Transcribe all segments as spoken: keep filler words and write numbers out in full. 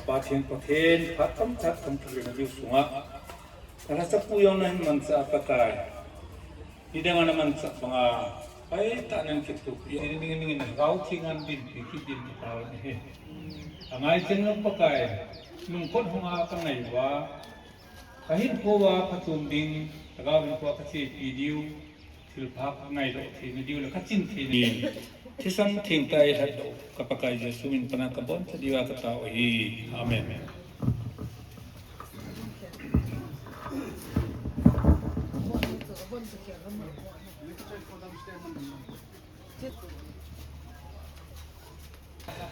Pathen, Pathen, phat tam, phat tam, phat tam, phat tam, sunga. Kana sa pu yong na hin mansa Pakai. Nidang ana mansa banga. Pai ta nan kit ko. Pi ni ni ni na gau thi ngan din, pi kit din ta ni he. Angai chen no Pakai. Nung kot hong a ka ngai wa. Ka hin ko wa phatum ding. Ka gau hin ko ka chi pi diu. Thilpha ka ngaidoh theina diu le ka chin theina diu. Thisan thengtah a eilhatdoh ka Pakai Jesu min pana ka boncha diuva ka tao ahi. Amen.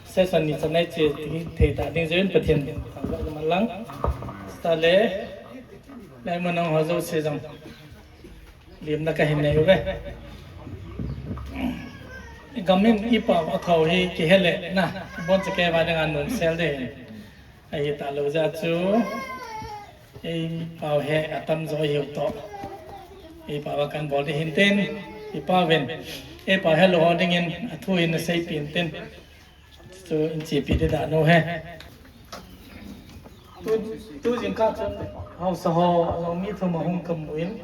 Session ni chanai che ti thei ta ding jeh in Pathen thangvah in um hen lang. Sita le, le manang ho jouse jong lemna kahin nei uve. Gam in i pao athou hi kihe le na, boncha kei va dinga nom sel ding. Ahi talou jeh chun, ei pao he atam jo hiu toh. Ei pao a kan bol ding hin tin, i pao vin. Ei pao helou ho dingin, athu in asei pin tin. Chu in chepi ding dan u he. Tu, tu jingkah chun, haosa ho, jong mi thum ahung kamu in.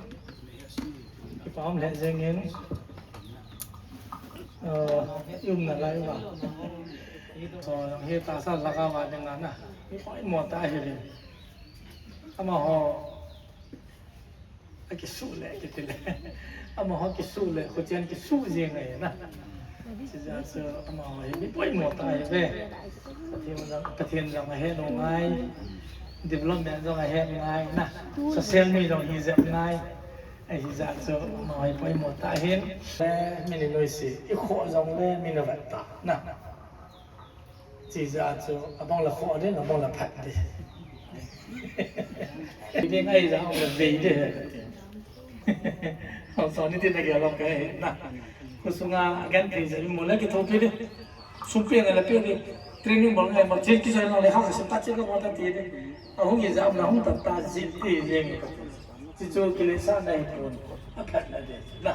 I pao um le jeng in. Uh, i umna lai uva. So, jong hi tahsa lhagao a dinga na. Mi poimo tah ahi uvin. Amaho, akisuh le, kiti le. Amaho kisuh le, khuchen kisuh jeng ahi na. Chijeh chun amaho hi mi poimo tah ahi ve. Pathen jong, Pathen jong ahet u ngai. Development jong ahet ngai na. Social media jong hi jep ngai. Ahi jeh chun amaho hi poimo tah ahin. Le, mi ni noise, i khoh jong le, mi na vet ta na. Chijeh chun, abang la khoh ding, abang la phat ding. Ding ahi jeh, abang la vei ding. Hong son ni tin na gel lom ka hi na. Khosunga agenthei jeh, mi mo le kithopi ding. Sum pe ngai la pe ding. Training bol ngai bol, chen kijoi ngai le, hang sim ta chen ka bol ta ti ding. Ahung hi jeh, abang la hung ta ta jin ti jeng ka. Chuchu kiletsahna hipon, aphatna ding na.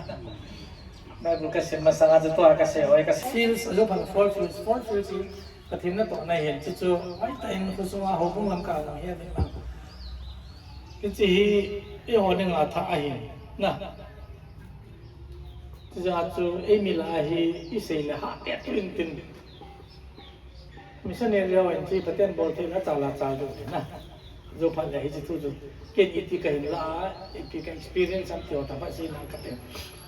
Bible kasim masanga chu tua kasei hoi ka fields, ajo phan four fields, four fields hi Pathen natohna ahin, chuchu hoitah in khosunga houbung lamkai a jong hi avet na. Hiche hi eiho dinga athah ahin na. Chujeh chun eimi lah a hi isei le hahpet u intin. Missionary ho in chu Pathen bol thei la chal a chal diu ahi na. Jou phat le hiche thu chu. Ken iti kahin la a, ipi ka experience ham ti ho tobang seina kate.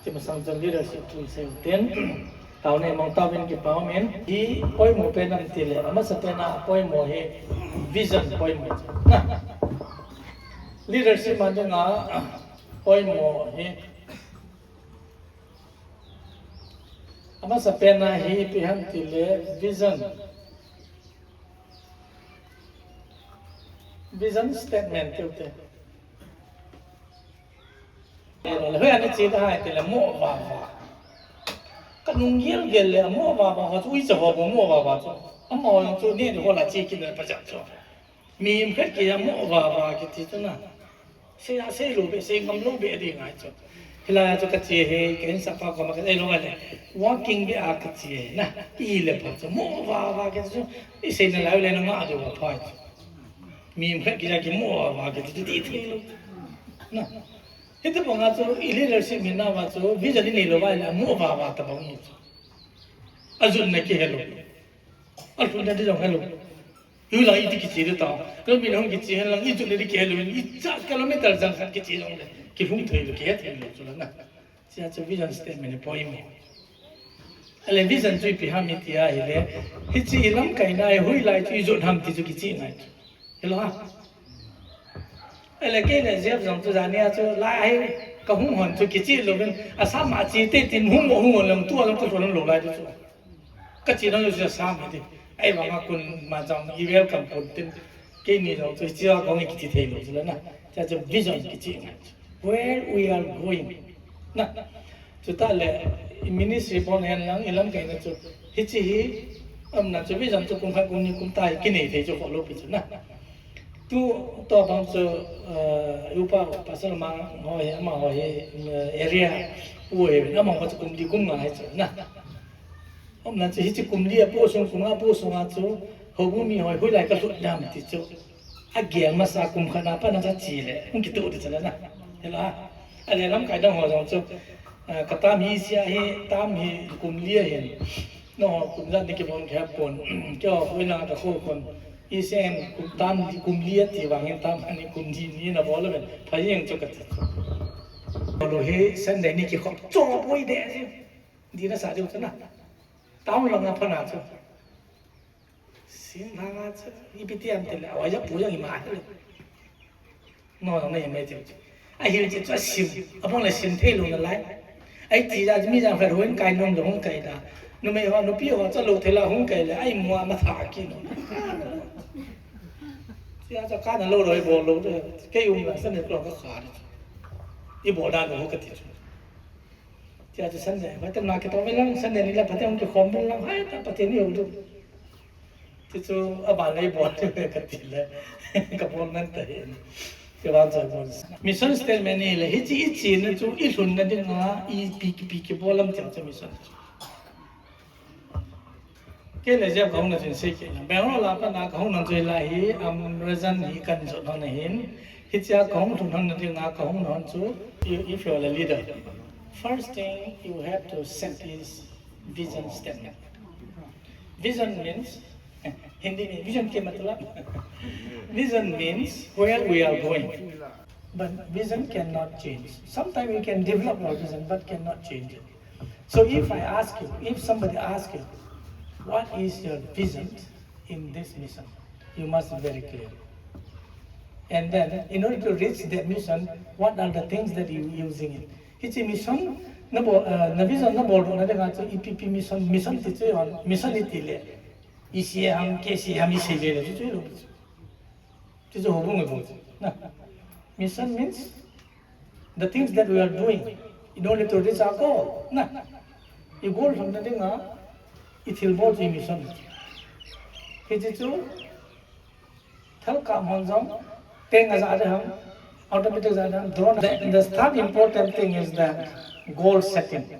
Hiche masang chun leadership thu isei u tin. Taona imang tauvin kipa umin. Hi poimo pen ham tile, amasapen a poimo hi vision poimo. Na. Leadership a dinga poimo hi Amasapen a hi ipi ham tile vision. Vision statement tiu te. Hoi a nache ding ham tile mo vava. Ka nung gel gel le mo vava ho chu uicha ho bou mo vava chu. Amaho jong chu neh ding ho la che kit le pa jat chu. Mihem khat kiti a mo vava kiti chu na. Sei a sei lou beh, sei ngam lou beh ding ahi chu. Hilai a chu kache hi, ka insahpa koma ka, eilou le. Walking beh a kache hi na. Ile pha chu mo vava kiti chu. Isei nalai le nangah diu apha chu. Mihem khat kiti a kimo vava kiti chu ti thei lou. Na. Hiti banga chu i leadership hi na va chu vision inei lou va ile mo vava tobang hi chu. Ajutna kihe lou. Alhunna ding jong helou. Hilai a iti kiche ding tao. Kalomi na hung kiche hen lang, ijutna ding kihelou, icha kilometer jang khat kiche jong le. Kilhung thei lou, kihe thei lou chu la na. Chea chu vision statement hi poimo. Ale vision chu ipi ham iti ahile. Hiche i lamkaina hi hoilai chu ijot ham ti chu kiche ngai chu. Hilou ham. Ale kei le Jeff jong chu jani a chu lai hi kahung hon chu kiche louvin. Asam a che te tin hung mo hung hon lang tua jong kason lou lai chu. Kache nau jong chu Assam hi ti. Ahivanga kon ma jong i welcome kon tin. Keini jong chu hichea kahung hi kiti thei lou chu la na. Chea chu vision kiche ngai chu. Where we are going. Na. Chutah le i ministry bon hen lang i lamkaina chu. Hiche hi, umna chu vision chu kum khat kum ni kum ta hi kinei thei chu kholou pi chu na. Tu, tua bang chu, eh, upa Pastor Mang ho hi, amaho hi, eh, area pu hi, amaho chu kum li kum nga hi chu na. Umna chu hiche kum li a pu sung, kum nga pu sunga chu, Houbung mi hoi, hoilai kalut nam ti chu. Agel masa kum khat na pat na cha chi le, hung kitoh ti chu le na. Hela, ale lamkai dang ho jong chu, ah, ka tam hi sia hi, tam hi kum li ahin. No, kum jan ni kibol khe pon. Kio, hoilai ka kho kon. Hi sen, kum tam li, kum li ati vang hin tam ani kum li ni na bol le, pha yeng chu ka ti. Bol hi Sunday ni kikhop, cho boi de ji. Di na sa diu chu na. Tam lang a pha na chu. Sin langa chu, ipi ti am ti le, awa ja pu jang ima ti le. No, no, nei mai ti. Ahil ti chu asim, abang le sim thei lou nalai. Ai ti ja mi jang phat hung kai nom le hung kai da. Numei ho, nupi ho, cha lou thei la hung kai le, ai mua ma tha ki no. Tia cha ka na lou lou, bol lou de. Kei um la, Sunday klong ka kha de. I bol da no ka ti chu. Tia chu Sunday, Pathen ma kitoh ve lang, Sunday ni la Pathen hung kikhom ve lang, hai ta Pathen ni hou du. Ti chu a ban lei bol ti ve ka ti le, ka bol nan ta hin. Ti vang chu bol. Mission statement ni le, hichi i chi na chu i lhun na ding a, i pi ki pi ki bol lam ti chu mission chu. Kei le Jeff ka hung na chin sei kei na. Bangalore la pat na ka hung na chui la hi, um, reason hi kan jot hon na hin. Hichia ka hung thun hon na ding a ka hung na hon chu, you, if you are a leader, first thing you have to set is vision statement. Vision means, Hindi mein vision ke matlab? Vision means where we are going. But vision cannot change. Sometimes we can develop our vision, but cannot change it. So if I ask you, if somebody asks you, "What is your vision in this mission?" You must be very clear. And then, in order to reach that mission, what are the things that you using it? Hichi mission, na bol, uh, na vision na bol na ding a chu ipi pi mission, mission ti chu yon, mission i ti le. I C A ham, K C A ham, i sei le le chu chu lo. Ti chu houbung i bol. Na. Mission means the things that we are doing in order to reach our goal. Na. I goal lhun na ding a, i thil bol chu i mission. Hichi chu, thal ka hon jong, teng a ja de ham, automatic ja de ham, drone. The, the third important thing is the goal setting.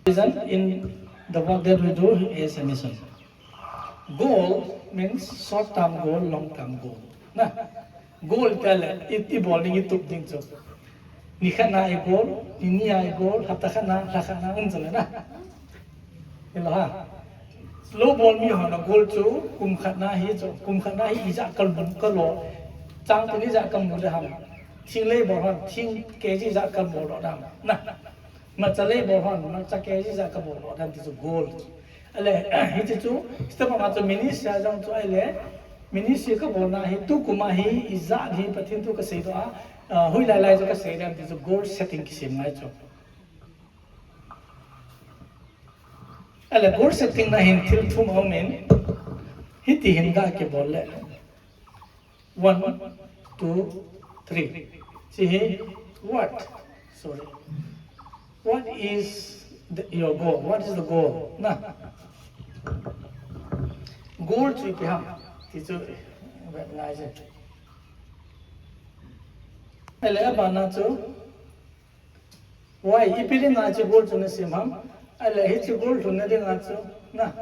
Vision in the work that we do is a mission. Goal means short term goal, long term goal. Na, goal ti le, i, i bol ding, i tup ding chu. Ni khat na i goal, ni ni a i goal, hapta khat na, lha khat na, um chu le na. Hilo ha. Lou bol mi ho na goal chu, kum khat na hi chu, kum khat na hi i ja kal mun ka lo. Chang tu ni ja kal mun de ham. Thing lei bol ham, thing K G ja kal mun lo dam. Na. Matcha lei bol hon, matcha K G ja ka bol lo dan ti chu goal. Ale, hichi chu, step a chu ministry a jong chu ale, ministry ka bol na hi, tu kum a hi, i ja hi, Pathen thu ka sei doh a, ah, hoilai lai chu ka sei dan ti chu goal setting kisem ngai chu. Ale, goal setting na hin thil thum a um in, hiti hin ka kibol le. One, two, three. See here, what? Sorry. What is the, your goal? What is the goal? Na. Goal chu ipi ham. Ti chu, eh, ngai je. Ale, abana chu. Why? Ipi ding a chu goal chu na sem ham? Ale hichi goal chu na ding a chu. Na.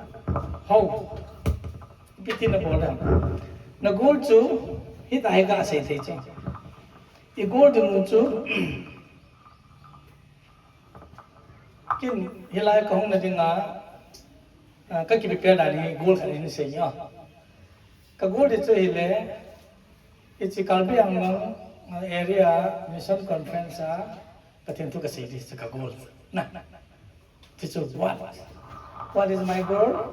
How? Ipi ti na bol ham? Na goal chu hita hi ka sei thei chu. I goal ding u chu. Kin hilai ka hung na ding a, ah, ka ki prepare dan hi goal khat hin sei nyo. Ka goal di chu hile, hichi Karbi Anglong area mission conference a, Pathen thu ka sei di chu ka goal. Na, ti chu what? What is my goal?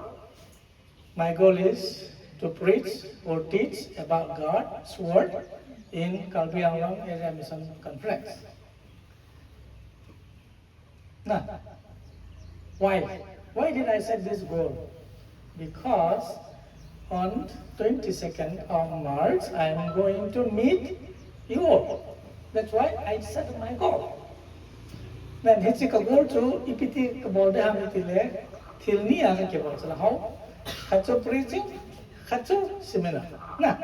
My goal is to preach or teach about God's word in Karbi Anglong area mission conference. Na, why? Why did I set this goal? Because on twenty-second of March, I am going to meet you all. That's why I set my goal. Then hichi ka goal chu ipi ti ka bol de ham iti le, thil ni a ka kibol chu la hau. Khat chu preaching, khat chu seminar. Na,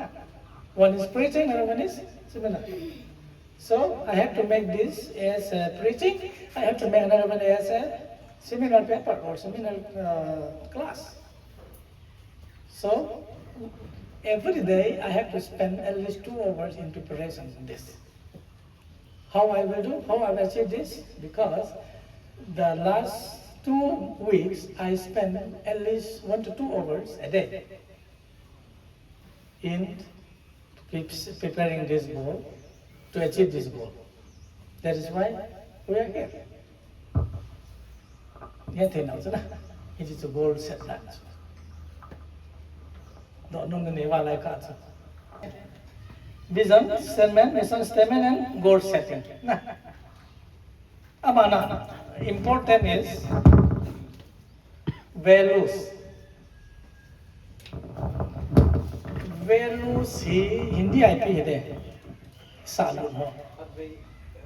one is preaching, another one is seminar. So I have to make this as a preaching. I have to make another one as a seminar paper or seminar uh, class. So every day I have to spend at least two hours in preparation for this. How I will do, how I will achieve this? Because the last two weeks I spend at least one to two hours a day in pre- preparing this goal, to achieve this goal. That is why we are here. Ngen thei nau chu na. Hiche chu goal set na chu. Dohnom nanei uva lai kah chu. Vision statement, mission statement and goal setting. Na. Abana, important is values. Values hi Hindi a ipi hide. Salut ho.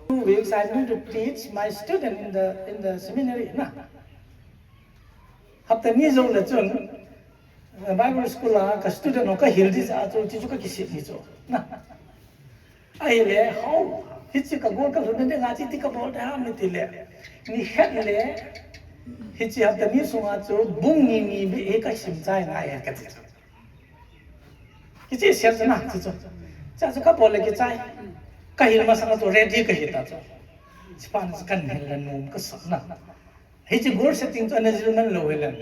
Two weeks I need to teach my student in the in the seminary na. Hapta ni jou le chun, eh, Bible school a ka student ho kahil ding jeh a chu, chu chu kakisem hi chu. Na. Ahile, hao, hiche ka goal kalhunna dinga chu iti kabol ding ham itile, nikhat le, hiche hapta ni sunga chu bung ni ni beh hi kasim chai ngai e kati chu. Kicheh sel chu na, chu chu. Chu chu kabol le kichai. Kahil masanga chu ready kahi ta chu. Chuphat chu kahin hil le nom kasa na. Hiche goal setting chu ana jil man lou hilen.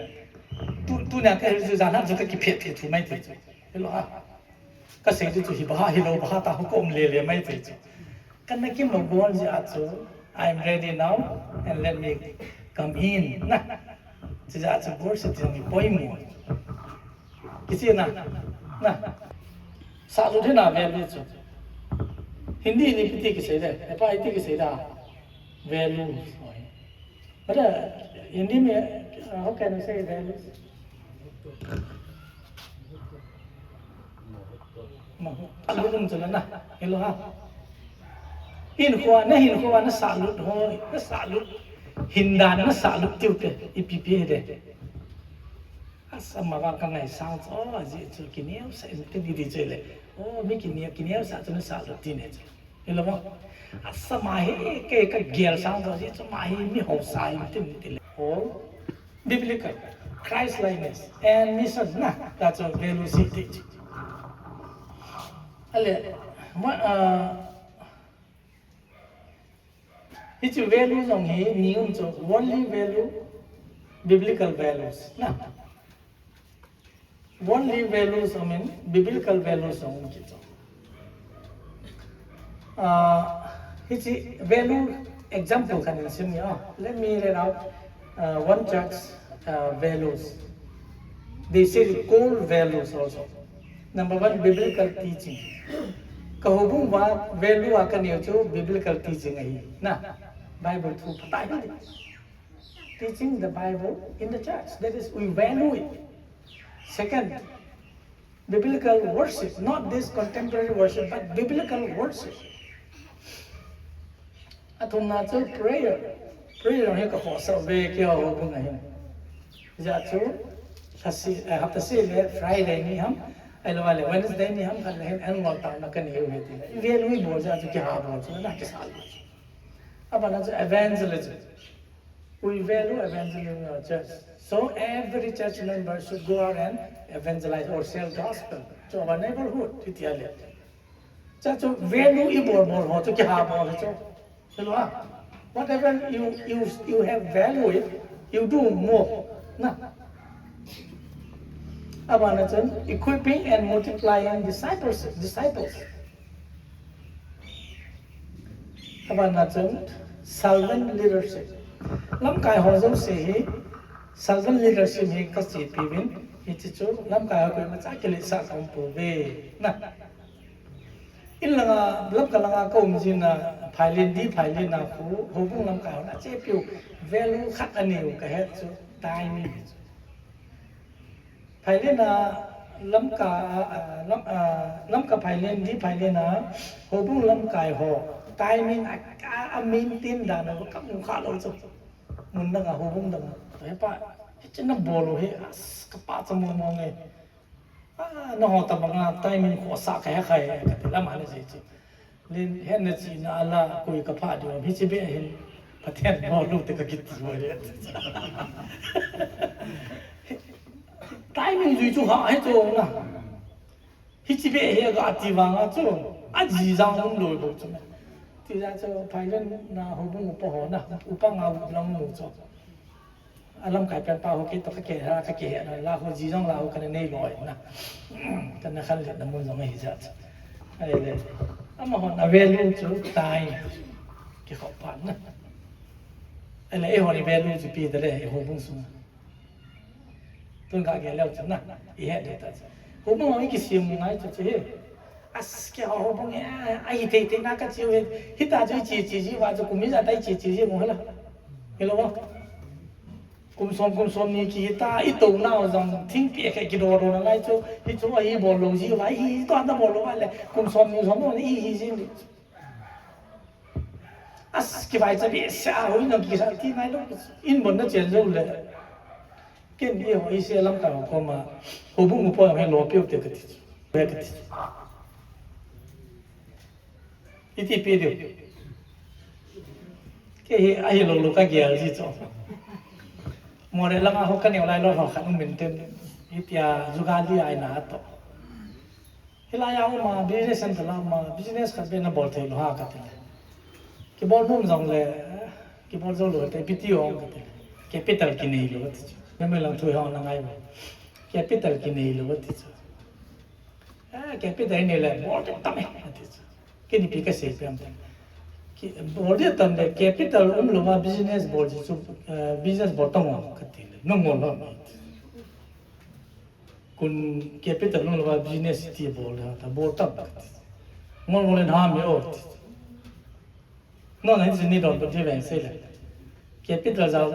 Tu, tunia kahil chu jan ham chu kakiphet thei thu mai thei chu. Hilou a. Kasei chu hi bang hilou bang ta ho ka um lele mai thei chu. Kana kimu goal jeh a chu, "I am ready now and let me come in." Na. Chujeh a chu goal setting hi poimo. Kicheh na. Na. Salut hi na value chu. Hindi in ipi ti kisei de. Ipa iti kisei da. Value. But uh, Hindi mein, uh, how can we say value? Salut um chu na. Hilou a. Hinkho a, na hinkho a na salut ho, na salut. Hindan na salut tiu te, ipi pi hide. Asa ma va ka ngaisang chu, oh, ajeh chu kineosah in tin idi chu le. Oh, mi kineo, kineosah chu na salut ti ne chu. Hilou mo? Asa ma hi, kei ka gelsang chu, ajeh chu ma hi mi haosa in tin ti le. Oh, biblical, Christ likeness, and mission na, ta chu value si ti chu. Ale, ma, ah, hiche value jong hi ni um chu, worldly value, biblical values na. Worldly values, I mean, biblical values jong um kit chu. Ah, hiche value example khat in sim ni, ah. Let me read out, uh, one church, uh, values. They say core values also. Number one, biblical teaching. Ka houbung uva value a kanei u chu biblical teaching ahi. Na, Bible thu phatah hi. Teaching the Bible in the church. That is, we value it. Second, biblical worship. Not this contemporary worship, but biblical worship. Athumna chu prayer. Prayer hi ka khohsah uve keiho houbung a hin. Hijeh chun, lhaseh, eh, hapta seh le Friday ni ham, ahilou le Wednesday ni ham khat le hin annual taona kanei u ahi tile. Ivel u ibol jeh chun kiha bol chu na kisa lou. Abana chu evangelism. We value evangelism in our church. So every church member should go out and evangelize or share gospel to our neighborhood, titi ale. Chu chu value ibol bol ho chu kiha bol chu. Hilou a. Whatever you, you, you have value it, you do more. Na. Abana chun equipping and multiplying disciples, disciples. Abana chun servant leadership. Lamkai ho jouse hi servant leadership hi kachepi uvin, hiche chu lamkai ho koimacha kiletsah kaum pouve. Na. In langa, Lamka langa kaum jing a, phailen di, phailen a khu, houbung lamkai hon achepiu, value khat aneiu kahet chu, timing hi chu. Phailen a, Lamka, a, a, Lam, a, Lamka phailen di, phailen a, houbung lamkai ho, timing a, a, a maintain dan a, kamu kha lou chu. Mun dang a, houbung dang a. Hepa, hiche nabol u hi, as, kapachat mong mong e. Ah, nangho tabang a timing khohsah kahe khai, kati lam ana sei chu. Len, hetna chihna a la, koi kaphah diu ham, hiche beh hin, Pathen bol u te ka kiti mo le. Timing jui chu ha he chu na. Hichi be he ga ti vang a chu. A ji jang um lo bo chu na. Ti ja chu phai len na ho bu pa ho na. Upa nga u lang mu chu. A lamkai pen pa ho kei to ka ke ha, ka ke ha na la ho ji jong la ho ka nei loi na. Ka na khan le na mun jong hi ja. Ai le. Ama ho na value chu tai. Ki ho pa na. Ai le e ho ni value chu pi ta le e ho bung sung. Tun ka ke le chu na. I he de ta. Ho bung ho ki sim ngai chu chu he. As ke ho bung e, a hi thei thei na ka chiu he. Hita chu chi chi ji wa chu kum ijat a chi chi ji mo la. Hello. Kum som, kum som ni ki ta, i to nau jong, thing pi ke ki do do na lai chu, hi chu hi bol lo ji wa, hi to na bol lo wa le, kum som ni som ni hi hi ji ni. As ki vai cha bi sa, ho na ki sa ti nai lo, in bon na chen zo le. Ken ni ho i se lam ka ko ma, ho bu mu po he lo piu te ka ti chu. Ka ti chu. Iti pi diu. Kei hi ahi lo lo ka gel ji chu. Moreh langa ho ka neo lai lo ho khat um min tin. Hitia jugaad a ina to. Hilai a um a business center la um a business khat be na bol thei lo ha ka ti le. Ki bol nom jong le, ki bol jo lo te piti ong ka ti le. Capital ki nei lo ti chu. Me me lang thu ho na ngai ba. Capital ki nei lo ti chu. Ah, capital nei le, bol ding tam e, ati chu. Kei ni pi ka sei pian tan. Ki, bol ding tam le, capital um lo ma business bol ji chu, eh, business bol tam o, ka ti le, nung mo lo. Kun capital um lo ma business ti bol le, ta bol tam ka ti. Ngol ngol le na mi o ti. No, na, hichu nei donbut diu ve, sei le. Capital jao,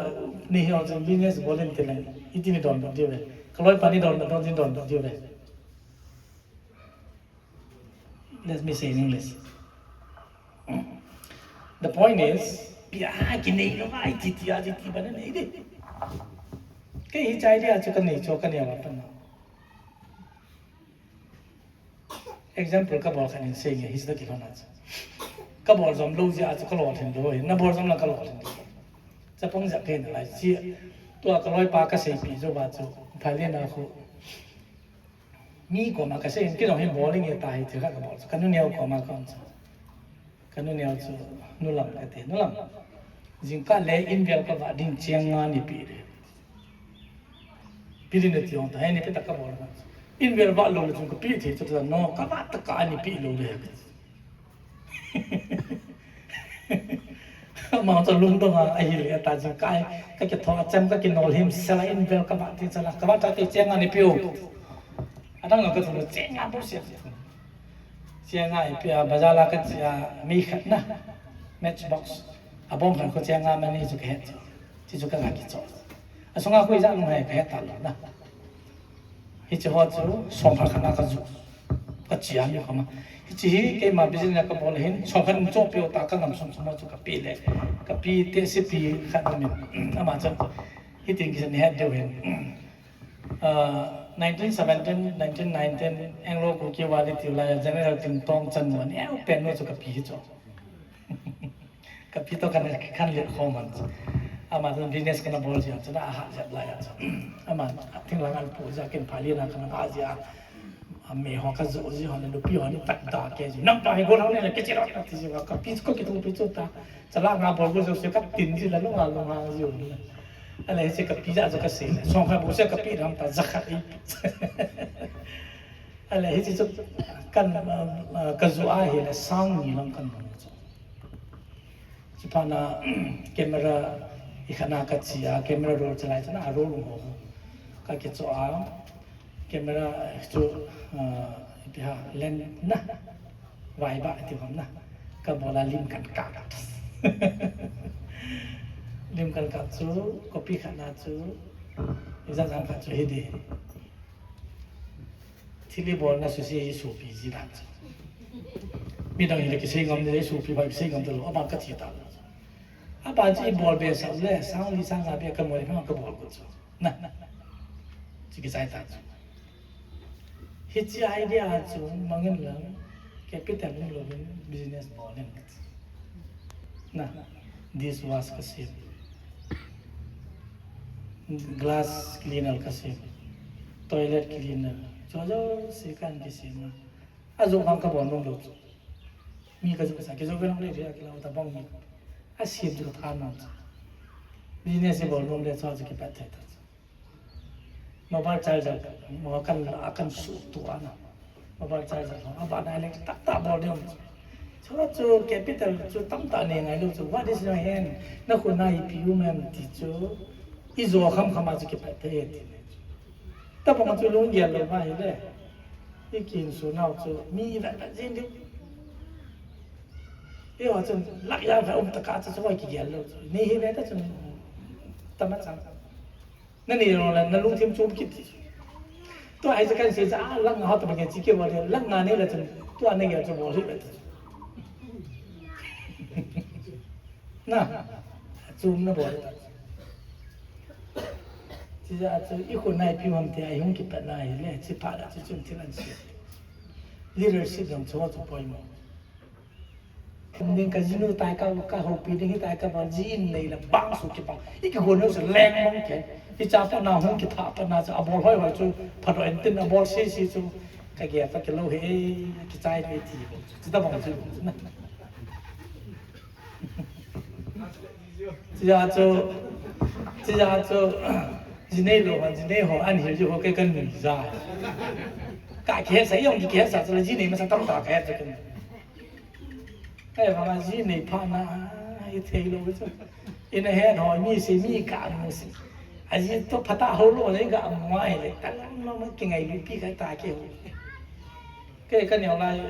nei hi ong chun business bol in ti le, iti nei donbut diu ve. Ka loipa nei donbut, don, nei donbut diu ve. Let me say in English. The point is, pia ki nei lo, ai ti ti, ai ti ti, ba na nei de. Kei hi chai dia chu ka nei chu ka nei wa pa na. Example ka bol khat in sei nge, hi sida ki lhon a chu. Ka bol jom lo jeh a chu ka lolhin lo, na bol jom la ka lolhin lo. Chapang jep kei na lai chi. Tua ka loipa ka seipi jo ba chu, phai le na khu. Mi koma ka sei in, kei jong hi bol inge ta hi thil khat ka bol chu. Ka nu neo koma ka um chu. Ka nu neo chu, nu Lam ka ti, nu Lam. Jingkah le in vel ka vah ding cheng nga nei pi le. Pi ding nei ti ong ta, he nei pi ta ka bol na. In vel vah lo le chung ka pi thei chu ta no, ka vah ta ka nei pi lo le. Ama chu lungdong a, ahi le ta jingkah, ka kitho a chem ka kinol him sela in vel ka vah ti chala, ka vah ta te cheng nga nei pi o. Adang ka thum cheng nga bo sia. Cheng nga ipi a, bazar la ka chia mi khat na. Matchbox. A bom khat ko cheng nga mani chu ka het chu. Chi chu ka ga kicho. A sunga khui ja nung hai ka het ta lo na. Hichi ho chu, som khat khat na ka ju. Ka chia mi kama. Hichi hi keima business ka bol hin, som khat cho pio ta ka ngam som som chu ka pi le. Ka pi te si pi khat na mi. Ama chan. Hitin ki ni het deu hin. Ah, nineteen seventeen, nineteen nineteen, Anglo Kuki War ti lai, General Tin Tong chan mo, neo pen no chu ka pi hi chu. Ka pi to kan, kan le kho man chu. Ama chu business kana bol jia chu, na a ha jep lai chu. Ama, thing lang an pu ja kin pha li na kan a jia. A me ho ka jo ji ho na lu pi ho ni tak da ke ji. Nang pa hi go lang ne le ke chi ro ka ti ji wa ka pi ko ki tu pi chu ta. Chala nga bol go jo se ka tin ji la lu nga lu nga ji u ni. Ala hiche ka pi ja chu ka sei le. Song kha bu se ka pi ram ta ja kha i. Ala hiche chu kan, ah, ah, ka ju a hi le sang ni lam kan bol chu. Chu pha na camera i kha na ka chi a camera roll chalai chana a roll ho. Ka ke chu a camera chu, ah, ipi ha lens na. Vai ba ti bang na. Ka bol a lim kan kap. Lim kan kap chu, copy khat na chu, ijat jang khat chu hi di. Thil i bol na su si i su pi ji dan chu. Mi dang hi le ki sei ngam de, i su pi ba ki sei ngam de lo, a ba ka thi ta lo. A ba chi bol be sa le, sang li sang a be ka mo le ka bol ko chu. Na. Chi ki sai ta chu. Hichi idea chu mangin lang capital ni lo business bol in. Na. Dish wash kasem. Glass cleaner kasem. Toilet cleaner. Chujouse kan kisem. Ajo bang kabol nom lou chu. Mi kajo sa, kijo ve nong le ve, kilah tabang mi. Asem chu katha nom chu. Business bol nom le chu, chu kipat thei ta chu. Mobile charger, mo kan la, kan su tu ana. Mobile charger, abana electric tah tah bol ding. Chu chu capital chu tamtah nei ngai lou chu. What is your hand? Nakhut a ipi um em ti chu. Ijo kham kham a chu kipat thei ti. Tabang chu lunggel lou va hile. Ikinsah nau chu mi ivet vet jing diu. Eiho chun lakh yang khat um tah a chu chu kigel lou chu. Nei hi ve ta chun tama chang. Nanei lou le, nalungthim chom kit. Tua hi chu kahin sei chu, ah, lakh nga ho tabang kei chi kibol le, lakh nga nei le chun, tua nei gel chu bol hi ve ta chu. Na, chom na bol ta. Chuti a chu, ikhut a ipi um em ti a ihung kipat na hile, chuphat a chu chun thil ahin sei. Leadership jong chu chu poimo. Kum ding kajinu tai ka, kahoupi ding hitai kabol, ji in nei le bang su kibang. Ikigon lou chu leng mong kei. Ichapa na hung kitha pa na chu abol hoi hoi chu, phatah in tin abol sese chu. Kagel ta kilou hi, kichai pe ti. Chutabang chu na. Chuti a chu, chuti a chu, ji nei lou ho, ji nei ho, ahin hil ji ho kei kanui ja. Ka kihetsah, jong kihetsah, chu le ji nei masa tamtah kahetsah kanui. Kei vang a ji nei phat na, ithei lou chu. Ina het ho, mi sei, mi kamu sei. Aji toh phatah hou lou, le kamu ahile, talang lou ma kingailu pi kahi ta kei ho. Kei kaneo lai,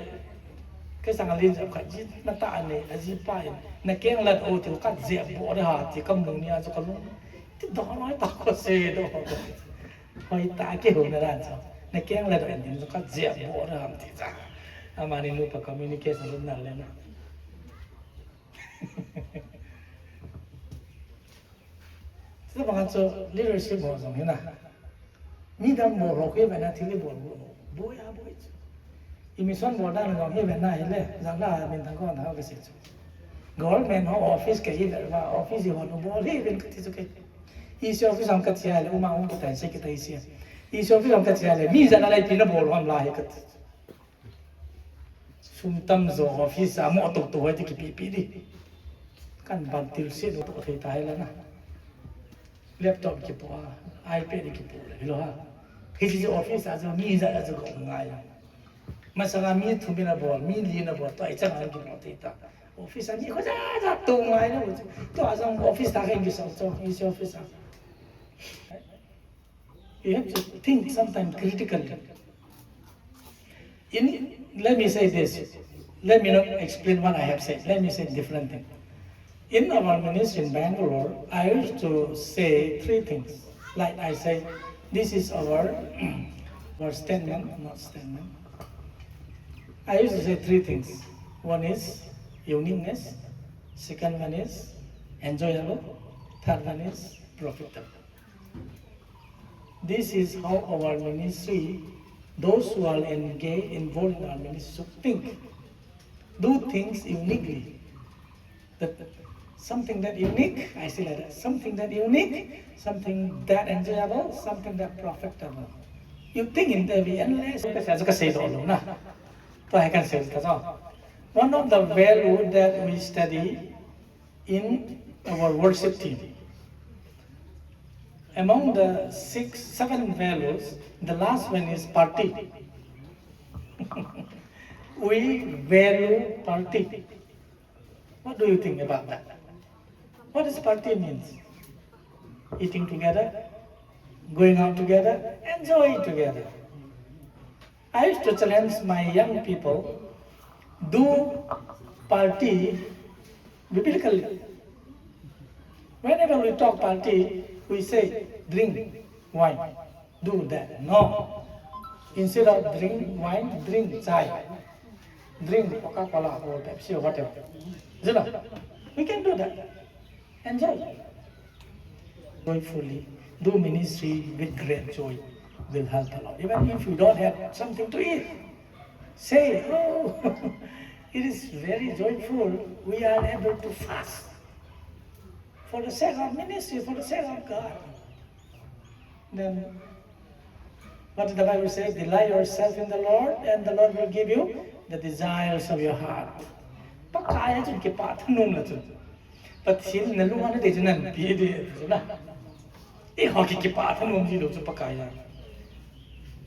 kei sang a lin jep khat ji, natah a nei, ajipa in, nakeng lat o ti, kajep boh de ha ti, kamu nia chu kalung. Ti doh noi ta ko se doh. Hoi ta kei ho na dan chu. Nakeng lat o in din chu kajep boh de ha ti cha. Amani nupa communication lut na le na. Chuti bang chu leadership ho jong hi na. Mi dang bol ho kei ve na thil bol bol. Boi a boi chu. I mission bol dan jong hi ve na hile, jang la min thang ko na ka sei chu. Government ho office kei ve va, office ho nu bol hi ve kati chu kei. I C office ang kati a le, uma um kati sei kati sei. I C office ang kati a le, mi jana lai pi na bol ham la hi kati. Sum tamjo office a mo tok tok hoi ti kipi pi di. Kan ban til se do to thei ta hila na. Laptop kipo a, iPad kipo le lo ha. Hiche office a jo mi ja ja jo ko ngai. Masanga mi thum in abol, mi li in abol, to ai chang ang kipo thei ta. Office a mi kho ja ja to ngai na. To a jong office ta khen ki so to, hiche office a. You have to think sometimes critically. In, let me say this. Let me not explain what I have said. Let me say different thing. In our ministry in Bangalore, I used to say three things. Like I say, this is our, our statement, not statement. I used to say three things. One is uniqueness. Second one is enjoyable. Third one is profitable. This is how our ministry, those who are engaged, involved in our ministry, should think, do things uniquely. That something that unique, I say like that, something that unique, something that enjoyable, something that profitable. You think in that way, unless, kasi, kasi, kasi, kasi, kasi, kasi, kasi, one of the value that we study in our worship team. Among the six, seven values, the last one is party. We value party. What do you think about that? What does party means? Eating together, going out together, enjoy together. I used to challenge my young people, do party biblically. Whenever we talk party, we say, drink wine, do that. No. Instead of drink wine, drink chai. Drink Coca-Cola or Pepsi or whatever. You know, we can do that. Enjoy. Joyfully. Do ministry with great joy. Will help a lot. Even if we don't have something to eat, say, oh, it is very joyful. We are able to fast. for the sake of ministry, for the sake of God. Then, what did the Bible say? Delight yourself in the Lord, and the Lord will give you the desires of your heart. Pakai a chun kipah thanom le chun, Pathen in nalung a nadei chu nahin pe ding ahi chu na. Eiho ki kipah thanom ji lou chu Pakai a.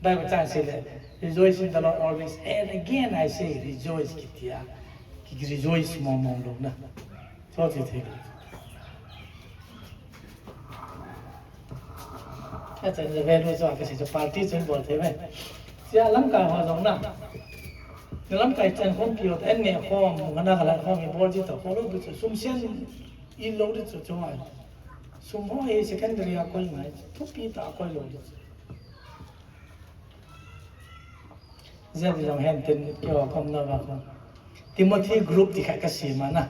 Bible chang sei le, "Rejoice in the Lord always, and again I say, rejoice," kiti a. Ki rejoice mong mong lou na. Chu chu thei lou. Achan le value chu kasei chu party chu bol thei mai. Sia lamkai ho jong na. Lamkai chan khompi ho, an neh khom, ngana kala khom, ibol ji ta kho lou chu sum sen i lou di chu chu ai. Sum ho hi secondary a koi ngai, thupi tah a koi lou di chu. Jia di jong hen tin keiho khom na va khom. Timothy group ti khat kasem a na.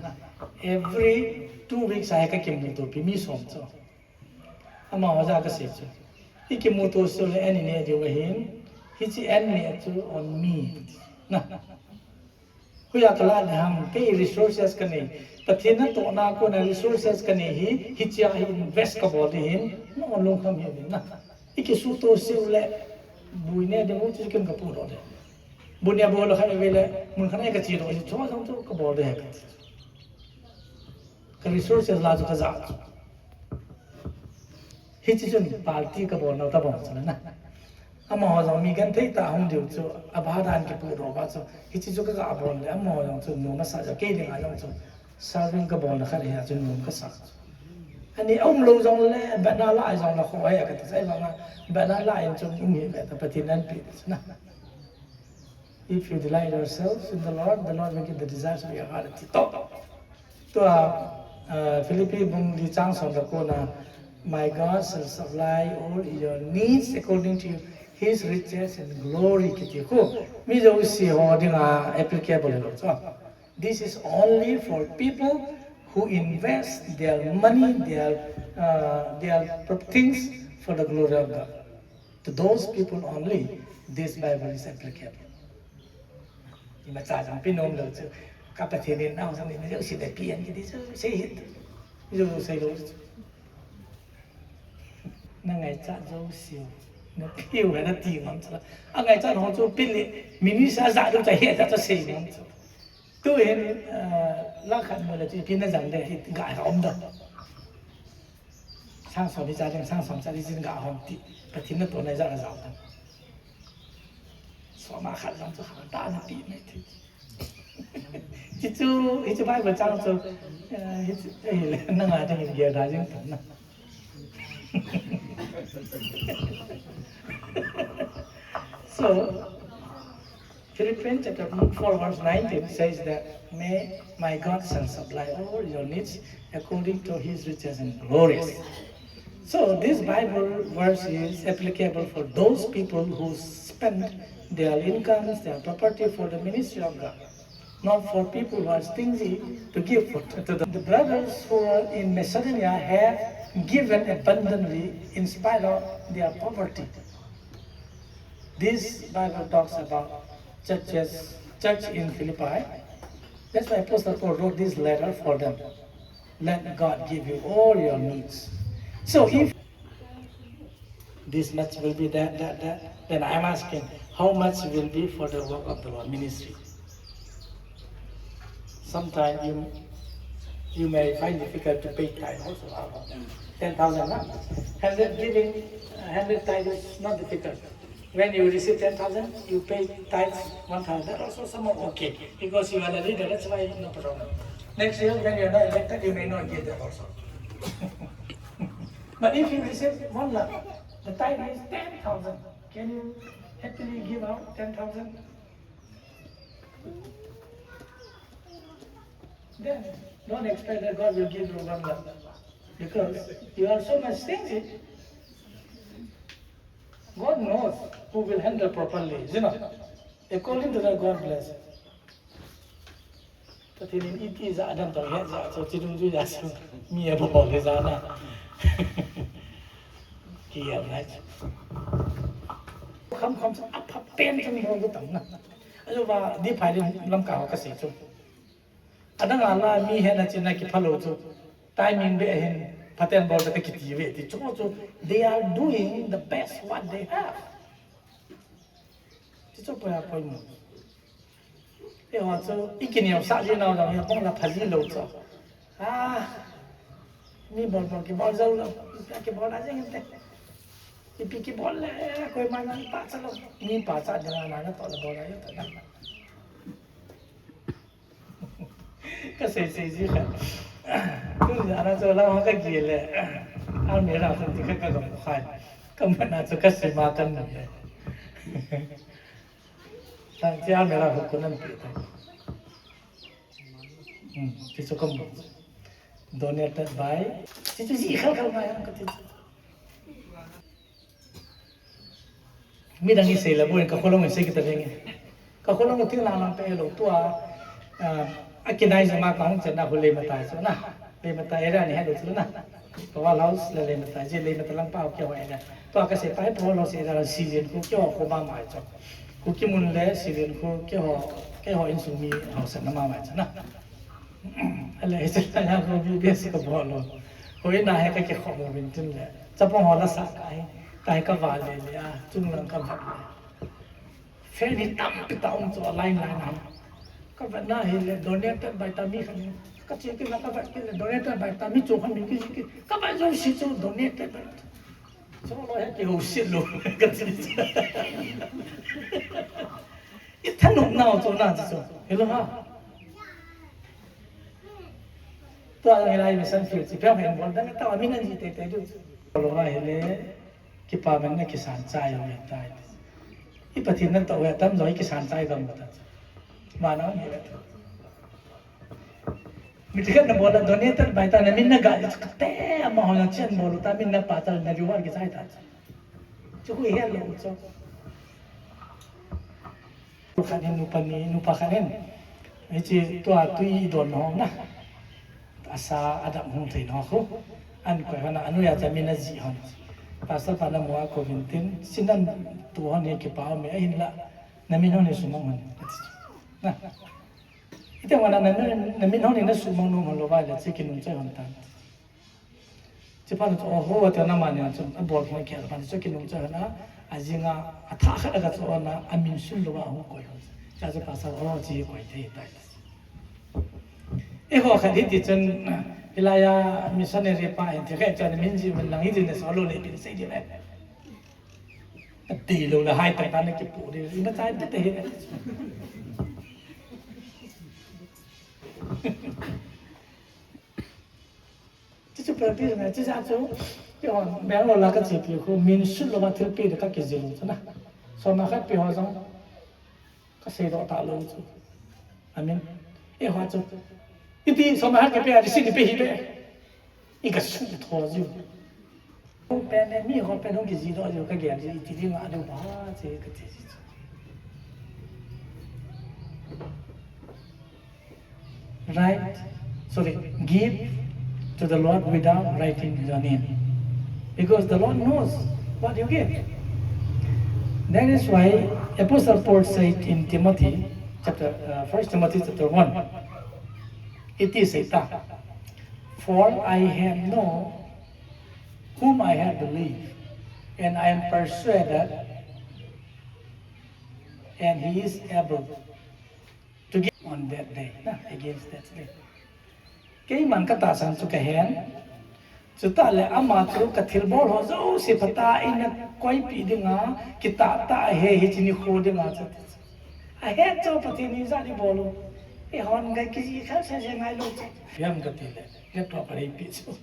Every two weeks a hi kakimuto pi mi som chu. Amaho jal kasei chu. I kimuto seh le an i neh diu ahin. Hiche an neh chu on me. Na. Hoiya kalah ding ham, kei resources kanei. Pathen natohna a kona resources kanei hi, hichea hi invest kabol ding ahin, na on lungkham hih uvin na. I kisuto seh le, bu i neh ding u chu ken kapohdoh ding. Bu neh bol le khat vei le, mun khat a kache doh, hiche jong chu kabol ding ahi. Ka resources la chu kajah chu. Hiche chun party kabol nau tabang chu na. Amaho jong mi genthei tah hung diu chu, abha dan kipohdoh uva chu. Hiche chu kaga bol le, amaho jong chu nom asa jeh, kei dinga jong chu. Serving kabol na khat hi a chu nom kasa chu. Ani um lou jong le, banner la jong le kho hi a kati chu, ahivanga banner la in chu um hi ve ta Pathen in anapeh chu na. If you delight yourselves in the Lord, the Lord will give the desires of your heart. Ti to. Tua, uh, Philippi bung li chang som le ko na, "My God shall supply all your needs according to his riches in glory," kiti khu. Mi jouse ho dinga applicable lo chu. This is only for people who invest their money, their, uh, their things for the glory of God. To those people only, this Bible is applicable. Imacha jong pe nom lou chu, ka Pathen in naosen in jouse le pe in kiti chu, sei hih. Jou sei lou chu. Na ngaichat jouse u, na pe u hi nati ngam chu. Angaichat ho chu pe le, minister ja lou chu, hijat chu sei ngam chu. Tu hin, eh, lakh khat mu le chu, ipi na jang le, hi ga ha um da. Sang som hi cha ding, sang som cha ding, jin ga hom ti. Pathen natohna ijat a jao ding. Som a khat jong chu ha ta na pi mai ti. Ti chu, hichu Bible chang chu, eh, hichu, eh, na nga ding in gel da jing tan na. So, Philippians chapter four verse nineteen says that, "May my God shall supply all your needs according to his riches and glories." So this Bible verse is applicable for those people who spend their incomes, their property for the ministry of God, not for people who are stingy to give to the, the brothers who are in Macedonia have given abundantly in spite of their poverty. This Bible talks about churches, church in Philippi. That's why Apostle Paul wrote this letter for them. "Let God give you all your needs." So if this much will be that, that, that, then I'm asking, how much will be for the work of the Lord ministry? Sometimes you, you may find difficult to pay tithe also. Ten thousand, no? Hundred giving, uh, hundred tithe is not difficult. When you receive ten thousand, you pay tithes one thousand. That also somewhat okay, because you are the leader, that's why no problem. Next year, when you are not elected, you may not give that also. But if you receive one lakh, the tithe is ten thousand. Can you happily give out ten thousand? Then, don't expect that God will give you one lakh. Because you are so much stingy. God knows who will handle properly, you know. According to that, God bless. Pathen in iti ja adam tong he ja chu chi dung ju ja chu mi a bol le ja na. Ki ya na. Kham kham chu apha pen chu mi hong ku tang na. Ajo ba di phai le lam ka ho ka se chu. Adang a la mi he na chi na ki phalo chu. Timing be hin, phaten bol be kiti ve ti chu chu, they are doing the best what they have. Ti chu poi a poimo. Eiho chu, i kineosah ji nau jong hi, kong la pha ji lou chu. Ah, mi bol bol kibol jou lou, ipi kibol a jeng inte. Ipi kibol le, koima jong pachat lou. Mi pachat ding a na natoh le bol a jeng ta. Ka sei sei ji kha. Tuni a na chu la ka gel le. Almirah khun ti kha ka gam khai. Ka man a chu ka sei ma kan ni. Tang chi almirah khun an pi ta. Hmm, ti chu ka mu. Donated by. Ti chu ji khal khal ma yang ka ti chu. Midang in sei le boi, ka kholong in sei kita veng e. Ka kholong u thil lang lang pe lou tua, ah, a kinai jong ma ka hung chen na khu Leimatai chu na. Leimatai area ni he lou chu na. Power House le Leimatai, je Leimatai lang pa keiho area. Tua ka sei pa hi Power House area Silian khu keiho khu ma mai chu. Kuki mun le Silian khu keiho, keiho insung mi house na ma mai chu na. Ale, hiche la ya ko B B S ka bol lou. Hoi na he ka kikhom uvin tin le. Chapang ho la sa ka hi. Ka hi ka va le le a, chung lang ka va le. Fan hi tampi ta um chu a line line a. Ka va na hi le donated by ta mi khan. Ka che ki la ka va ki le donated by ta mi chu khan mi ki ki. Ka va jo si chu donated by. Chu lo he ki ho si lo. Ka chi. I thanop nau chu na chu. Hello ha. Tua jong hilai mission field chu pia hen bol dang ta min an ji tei tei diu. Lo ma hile, kipa man na kisan chai jong hi tai. I Pathen natoh ve tam jong i kisan chai gam ta. Ma na hile. Mi ti khat na bol a donated by ta na min na ga te ama ho na chen bol ta min na pa ta na reward kichai ta. Chu khu hi lou chu. Khat hin nupa ni, nupa khat hin. Hiche tua tui don ho na. Asa adam hung thei no khu. An koi hon a, anu ya cha min a ji hon. Pastor pa na mua ko vin tin. Sinan tu hon hi kipa me ahin la. Na min hon hi sumang hon. Na. Ite wana na, na, na min hon hi na sumang nu hon lo vai la che kinung chai hon tan. Chuphat chu, oho, tia na mani chu, abol khel khel phat chu kinung chu na, ajing a, atha khat a ka chu na, amin sun lou a hung koi hon. Cha chu pasal, oh, chi koi thei tai. Eiho khat hiti chun, hilai a missionary pa hin thei khat chun min ji min lang hiti na so lo le pin sei di le. Ati lo le hai ta ta na kipu di, ina chai te te hi. Chu chu practice na, chu chu, keiho, Bangalore la ka chepi khu, min sun lou ma thilpeh de ka kijil chu na. Soma khat pe ho jong, ka seidoh talou chu. Amen. Eiho chu. Iti soma khat kipe a, receipt pe hi be. I ka sun tho jiu. Hung pen le, mi ho pen hung kiji doh jiu, ka gel jiu, iti ding a diu ba, che ka ti ji chu. Write, sorry, give to the Lord without writing your name. Because the Lord knows what you give. That is why Apostle Paul said in Timothy, chapter, uh, First Timothy chapter one, it is a fact. For I have know whom I have believed, and I am persuaded, and he is able to give on that day, na, against that day. Keiman ka tahsan chu ka hen. Chutah le ama chu ka thilbol ho jouse phatah in na koipi dinga, kitah tah ahi, hiche nikho dinga chu. Ahet chu Pathen in ijat ibol u. Eihon ngai kiji kha se se ngai lou chu. Hiam ka ti le, laptop a reipi chu.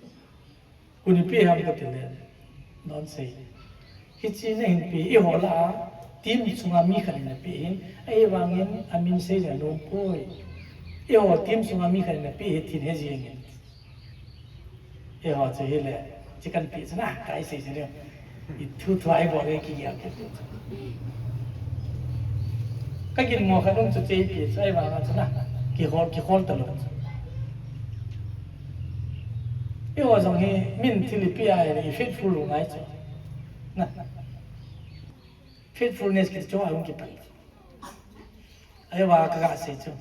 Koi in pe ham ka ti le, don't say. Hiche na hin pe, eiho lah a, team sunga mi khat in na pe hin, ahivangin amin sei le nom poi. Eiho team sunga mi khat in na pe hi tin he jing in. Eiho chu hile, chi kan pe chu na, ka sei sei le. I thu thu a ibol le kigel kit. Ka ginmo khat um chu che pe chu ahivang a chu na, kihol, kihol talou. Eiho jong hi min thil ipi a i faithful u ngai chu. Na. Faithfulness kiti chu ahung kipan. Ahivang ka ga sei chu.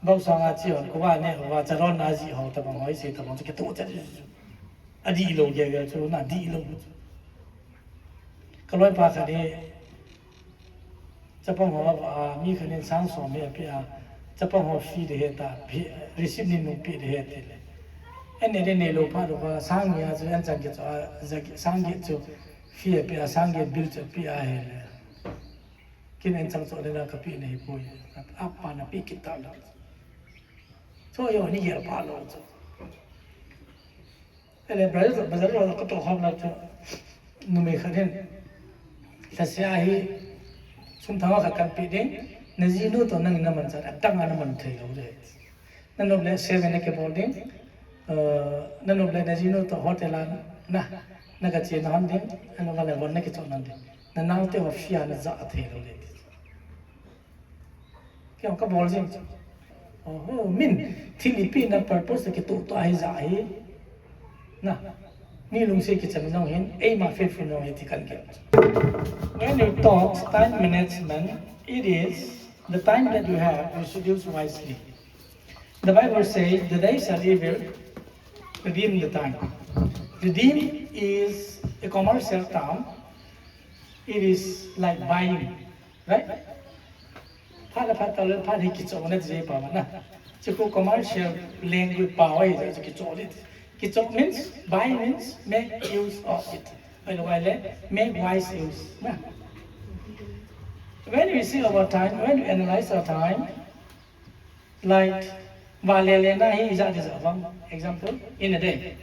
Bau sanga chi hon, kuva ne, kuva charon na ji ho, tabang ho, ise tabang chu kitoh chat chu. Adih lou gel gel chu, na dih lou chu. Ka loipa khat hi, chapang ho, a, mi khat in sang som hi ape a, chapang ho fee ding ahi ta, fee, receipt ni nung pe ding ahi tile. Ane ding neilou phat uva, sang ni a chu, an chan kichoh a, ja, sang get chu fee ape a, sang get bill chu ape ahile. Kin an chang choh le la ka pe nahi poi. Apa na pe kit ta la. Cho yo ni gel pa lou chu. Ele Brazil, Brazil lo ka toh khom la chu. Numei khat hin. Lhasia hi sum thang khat kan pe ding. Na jinu toh nang na man cha, adang a na man thei lou le. Na nop le seven na kibol ding. Eh, na nop le na jinu toh hotel a na, na ka che na hon ding. Ano ka le von na kichoh na ding. Na nao te ho fee a na ja thei lou le. Kei ka bol jing. Oho, min, thil ipi na purpose kitoh toh ahi ja hi. Na, mi lungset kicham jong hin, eima faithful jong hi ti kan gel. When you talk time management, it is the time that you have, you should use wisely. The Bible says, "The days are evil, redeem the time." Redeem is a commercial term. It is like buying, right? Phat le phat, tao le phat hi kichoh na ti pa na. Chu khu commercial language pao ahi, chu kichoh le. Kichoh means, buy means make use of it. By the way, le, make wise use. Na. When we see our time, when we analyze our time, like, vale le na hi ijat ijat vang. Example, in a day,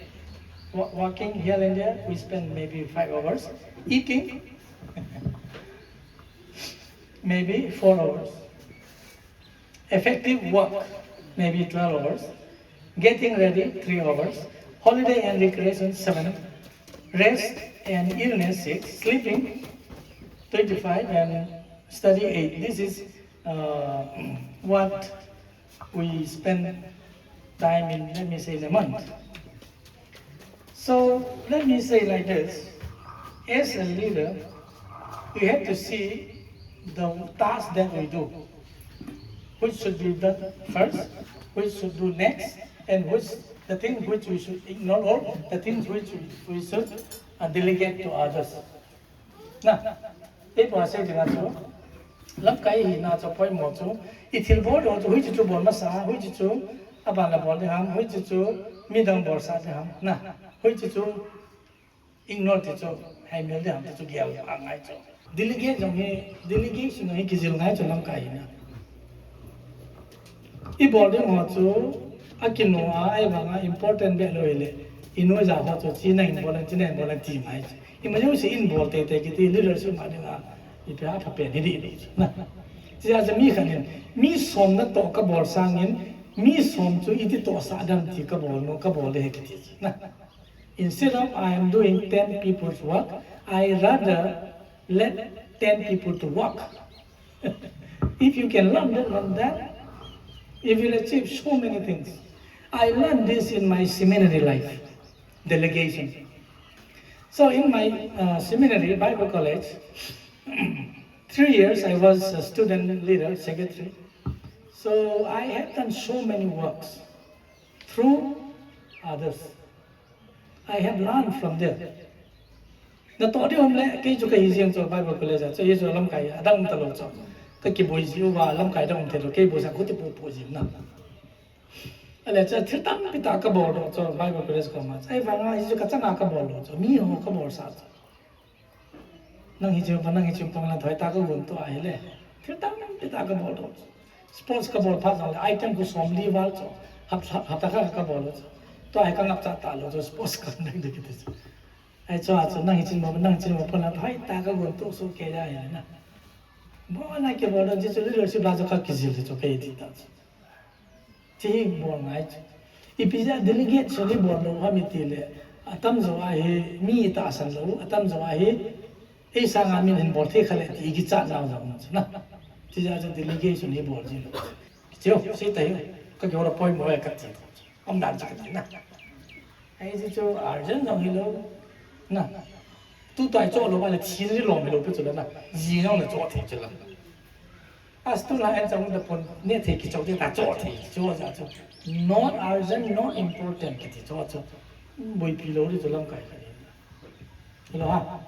wa- walking here and there, we spend maybe five hours. Eating, maybe four hours. Effective work, maybe twelve hours. Getting ready, three hours. Holiday and recreation, seven. Rest and illness, six. Sleeping, twenty-five. And study, eight. This is uh, what we spend time in, let me say, in a month. So let me say like this. As a leader, we have to see the task that we do, which should be done first, which should do next, and which the things which we should ignore, or the things which we, we should uh, delegate to others. Na, ipi asei dinga chu, lamkai hina chu poimo chu, ithil bol ho chu, hoiche chu bol masa, hoiche chu, aban la bol ding ham, hoiche chu, midang bolsah ding ham, na, hoiche chu, ignore ti chu, haimil ding ham ti chu, gel angai chu. Delegate jong hi, delegation jong hi, kijil ngai chu lamkai hina. Ibol ding ho chu, akinu a, ahivanga important beh lou hile, inu ja ho chu, chi nang bol, chi nang bol, ti ngai chu. Ima jouse in bol teitei kiti leadership a dinga, ipi apha pen hi dih dih chu. Na. Chia chu mi khat in, mi som natoh kabol sangin, mi som chu iti tohsah dam ti kabol nom, kabol le hi kiti chu. Na. Instead of I am doing ten people's work, I rather let ten people to work. If you can learn that, learn that, you will achieve so many things. I learned this in my seminary life, delegation. So in my uh, seminary, Bible college, three years I was a student leader, secretary. So I have done so many works through others. I have learned from them. Natoh ding um le, kei chu kahi jeng chu Bible college a, chu hi chu lamkai, adang um talou chu. Kakiboi jiu va, lamkai dang um thei lou, kei boi sang khuti pu pu jiu na. Ale chu thil tampi tah kabol doh chu Bible college koma. Ahivanga hi chu kachanga kabol lou chu, mi ho kabolsah chu. Nang hi chu pa, nang hi chu pang la thoi ta kagon to ahile. Thil tampi tah kabol doh chu. Sports kabol phat jongle, item khu som li val chu. Hap, hap, hapta khat kabol lou chu. Tua hi kangap cha talou chu, sports ka nang ding kiti chu. Ahi chu, achu, nang hi chin mo, nang chin mo, pon la, thoi ta kagon to so kei ja hi na. Bol na kibol doh chu, leadership la chu kakijil chu, kei ti ta chu. Chi hi bol ngai chu. Ipi jeh a delegate chu ibol lou ham itile, atamjo a hi mi itahsan lou, atamjo a hi, ei sanga min hin bol thei kha le ti kichat nau jong um chu na. Chi jeh a chu delegation hi bol ji lou. Chu, sei ta hi, ka kihou la poimo e kati. Umdan chu kati na. Ahi chu chu urgent jong hilou. Na. Tutua ichoh lou vale, thina lom hilou pi chu la na. Ji jong le choh thei chu la. As tu la en chang da pon ne thei kicho te ta cho thei cho ja cho. Not urgent, not important kiti cho cho. Boipi lou di cho lamkai kani. Hello ha.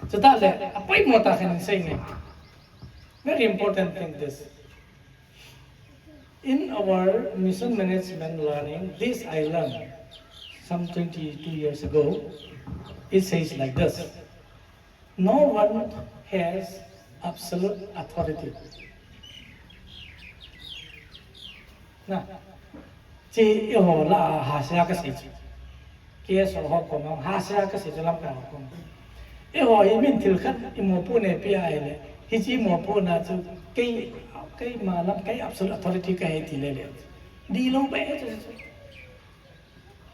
Chutah le, apoimo tah khat in sei nge. Very important thing this. In our mission management learning, this I learned some twenty-two years ago. It says like this. No one has absolute authority. Na, chi eiho lah a hahsa kasei chu. K S O ho koma hahsa kasei chu lamkai ho koma. Eiho hi min thil khat imopoh neipi ahile, hiche imopohna chu kei, keima lam, kei absolute authority kahi ti lele. Dihlou beh chu.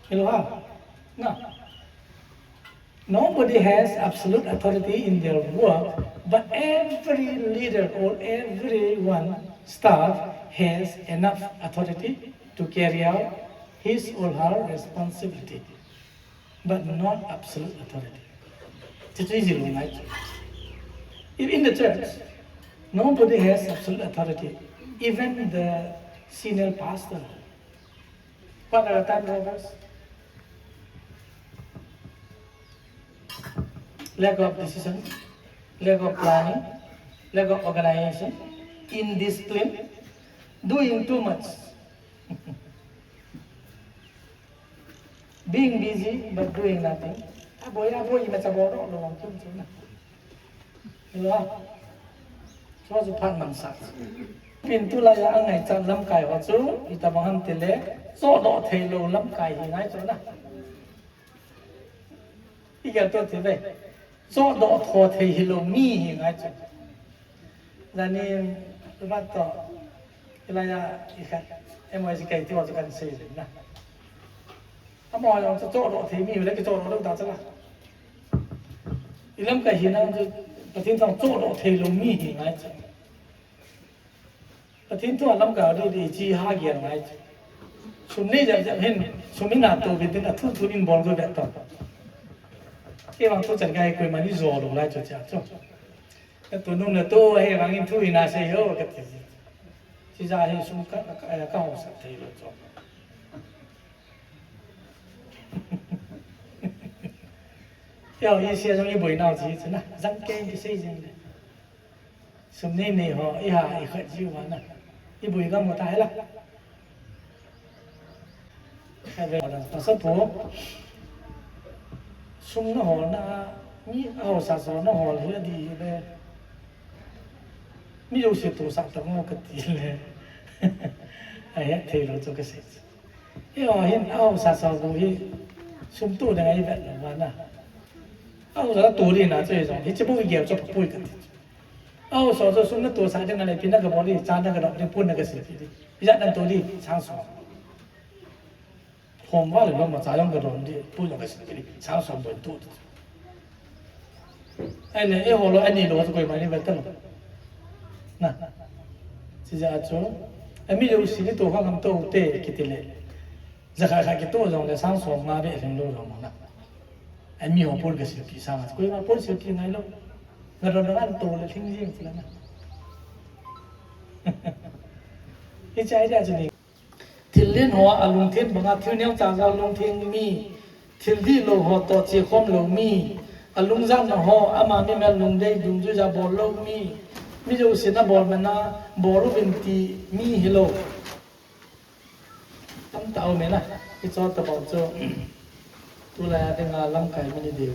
Hello ha. Na. Nobody has absolute authority in their work, but every leader or everyone staff has enough authority to carry out his or her responsibility, but not absolute authority. Chuchu ijilu ngai chu. If in the church, nobody has absolute authority, even the senior pastor. What are the time robbers? Lack of decision, lack of planning, lack of organization, indiscipline, doing too much. Being busy but doing nothing. Aboi, aboi, ima cha bol lo lo kum chu na. Hello. Chu chu phat mansah. Pin tulai a angaichat lamkai ho chu, itobang ham tile, chohdoh theilou lamkai hi ngai chu na. Igel to ti ve. Chohdoh tho thei hilou mi hi ngai chu. Jani, imat to, ilai a, ikhat, M O S K ti ho chu kan sei le na. Amaho jong chu chohdoh thei mi le kichohdoh lou ta chu la. Ilamkai hina chu, Pathen thua chohdoh theilou mi hi ngai chu. Pathen thua lamkai di di chi ha gel ngai chu. Sum nei jep jep hin, sum ina to bit din a thu thu in bol go bep to. Kei vang thu chan kai koima ni jo lou lai chu cha chu. Ka tu nung na tu he vang in thu ina sei ho ka ti. Chi ja hi sum ka, ka, ka hong sak thei lou chu. Kei ho i sia jong i boi nau chi chu na, jang kei kisei jeng le. Sum nei nei ho, i ha, i khat jiu va na. I boi gam u ta he la. Khat ve na, pasal po. Sum na hol na, mi a ho sa so na hol hi di hi ve. Mi jouse tohsa ta mo ka ti le. A het thei lou chu ka sei. Eiho hin a ho sa so bu hi. Sum toh ding a i vet lou va na. A ho sa toh ding na chu i jong. Hiche bu i gel chu pui ka ti. Aho so chu sum natohsah ding a le, ipi na kabol ding, cha na kadop ding, pon na kasilpi ding. Ijat natoh ding, sang som. Hom val le lom a cha jong kadon ding, pon jong kasilpi ding, sang som bou toh ding. Ahile, eiho lou, ani lou, koima ni vet talou. Na. Chijeh a chu, ami jouse natoh khang ham toh te, kiti le. Jakhat khat kitoh jongle sang som nga beh lhing lou jong na. Ai mi ho pon kasilpi sang a, koima pon silpi ngai lou. Nga don don an toh le lhing jeng ti la na. Hiche idea chu ni. Thil len ho a lungthem banga thil neocha jao lungthem mi. Thil dihlou ho toh chekhom lou mi. Alung jatna ho ama mi mel lungdei dungjui ja bol lou mi. Mi jouse na bol mana bol uvin ti mi hilou. Tamtah um e na, i chol tabang chu, tulai a dinga lamkai mi ni deu.